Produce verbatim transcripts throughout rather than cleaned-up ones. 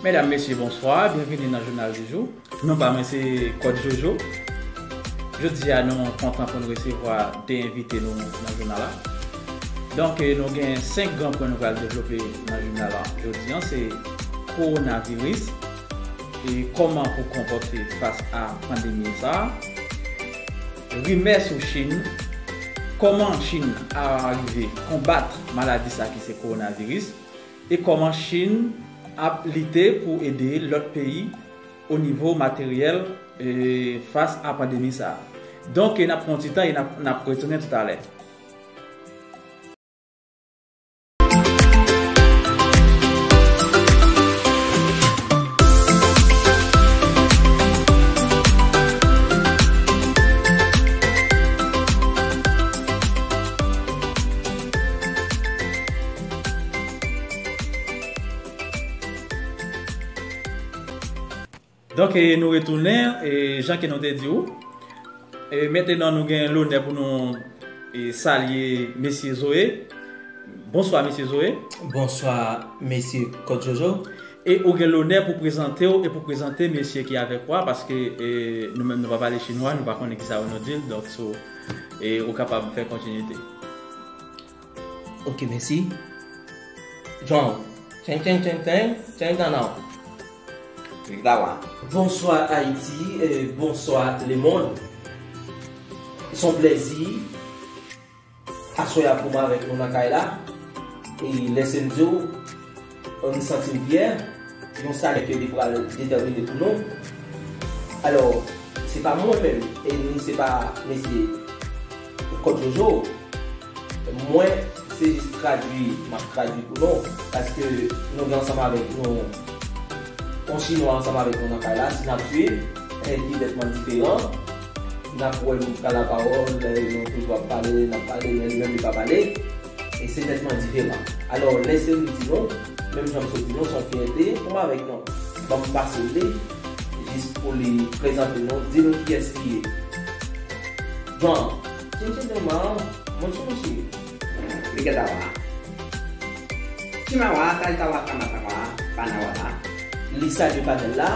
Medam, mesye, bonswa. Byenvini nan Jounal di Jou. Non pa mwen se Kòd Jojo. Jodi a, nou kontan pou nou resevwa de envite nou nan jounal la. Donk, eh, nou gen senk gran pwen nou pral devlope nan jounal la. Jodi a, se kowonaviris, e kòman pou konpòte fas a pandemi sa a, rimè sou Chin, kòman Chin a rive konbat maladi sa ki se kowonaviris, e kòman Chin ap lite pou ede lòt peyi o nivo materyèl, e, fas a pandemi sa a. Donk, n ap pran ti tan e n ap, n ap retounen toutalè. Donk, e, nou retounen, e, jan ke nou te di w. E, mentenan nou gen lonè pou nou, e, salye mesye Zoe. Bonswa, mesye Zoe. Bonswa, mesye Kòd Jojo. E ou gen lonè pou prezante w e pou prezante mesye ki avèk ou a, paske, e, nou menm nou pa pale chinwa, nou pa konnen kisa pou nou di l, donk, so, e, ou kapab fè kontinite. Ok, mèsi. John, tcheng, tcheng, tcheng, tcheng, tcheng, tcheng, tcheng. Viktwa. Bonswa, Ayiti, e, bonswa, lemonn. Se yon plèzi. Aswè a pou mwen avèk nou nan kay la. E lèse m di w, m santi m fyè. Yon salè ke li pral detèmine pou nou. Alò, se pa mwen menm, e ni se pa mesye Kòd Jojo. Mwen, se jis tradui, m ap tradui pou nou, paske nou gen ansanm avèk nou yon chinwa ansanm avèk nou nan kay la, si n ap swiv, e, ki nètman diferan. N ap wè moun pran lapawòl, e, nou toujou ap pale, n ap pale, men li menm li pa pale. E se nètman diferan. Alò, lèse m di nou, menm jan m sot di nou, se yon fyète pou m avèk nou. Ban m pase li, jis pou li prezante nou, di nou kiyès li ye. John, tching tching tching, man, monchi monchi. Li gen ta wa. Chimawa, Talitawa, Kamatawa, Panawana. Li salye panèl la.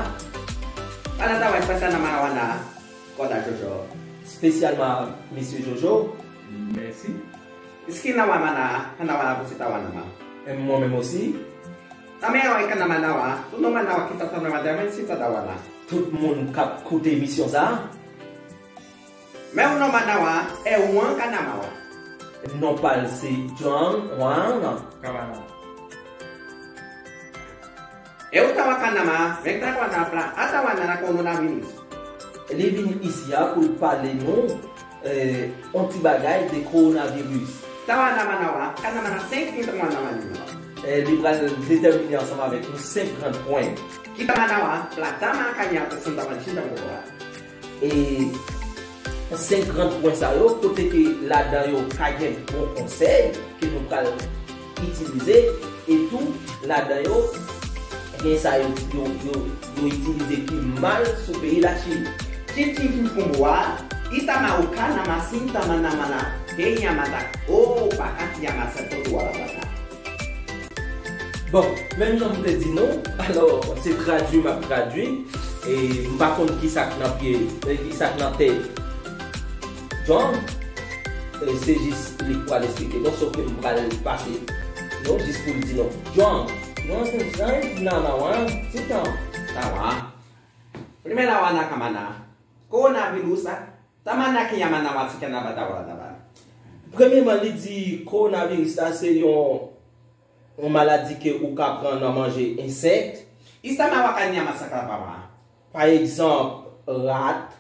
Panatawa, Espasya, Namawana, Kòd a Jojo. Espesyalman, mesye Jojo. Mèsi. Iski Nawa Mana, Hanawana, Kusitawa Nama. E mwen menm osi. Tame awa, Ikanama Nawa, Tunoma Nawa, Kitata Nawa, Damen Sita Dawana. Tout moun k ap koute emisyon sa a. Mè ou non manawa, e wan kanamawa. Non pa l se John Wang. Kamana. E ou tawa kanama, vek tawa na pla, atawa na kowonaviris. Li vin isi a pou l pale nou, eh, yon ti bagay de kowonaviris. Tawa na manawa, kanama na senk mil tawa na manawa. Eh, li pral detèmine ansanm avèk nou senk gran pwen. Ki tawa nawa, pla tama kanya, pèsonn tawa chin tawa. E senk gran pwen sa yo, kote ke ladan yo ka gen bon konsèy ke nou pral itilize, e tou ladan yo gen sa yo, yo, yo, yo itilize ki mal sou peyi Lachin. Chichi Kikumbo a, Itama Uka Namasin Tamanamana, Kenya Mata, o Baka Kiyama Sato Duwala Bata. Bon, menm jan m te di nou, alò, se tradui m ap tradui, e m pa konn ki sa k nan pye, e ki sa k nan tèt John, e se jis li k pral esplike nou, sof ke m pral pase nou, jis pou l di nou. John, nou antre jan nan mawan, ti tan. Tawa. Premye lawa na kamana. Kowonaviris la, Tamana ki yamana wa sikana bata wa daba. Premyeman, li di kowonaviris la se yon, yon maladi ke ou ka pran nan manje ensèk. Isama wa kanya masaka bawa. Pa egzanp, rat.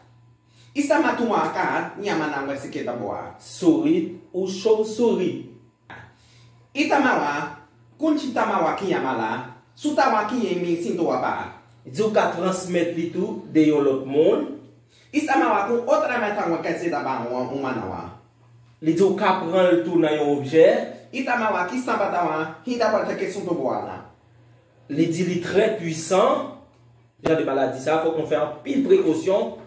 Isama tuwa ka yamana wa siketa bawa. Sourit ou chauve-souris. Itamawa, kunchi tamawa kiyamala, sutawa kiyemi sintowa ba. Di ou ka transmèt li tou de yon lòt moun. Isamawa ku otra mata wa kase daba wa umanawa. Li di ou ka pran l tou nan yon objè. Itamawa ki sanbatawa, hida pata ke sunto boala. Li di li trè pwisan. Jan de maladi sa, fòk nou fè anpil prekosyon.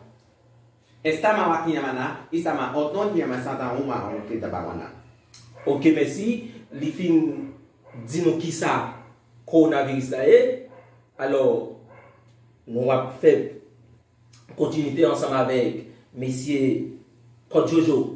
Estama wa kinyamana, istama otnon kinyama santa uma o ke dabawana. Ok, mèsi. Li fin di nou kisa kowonaviris la ye. Alò, nou ap fè kontinite ansanm avèk mesye Kòt Jojo.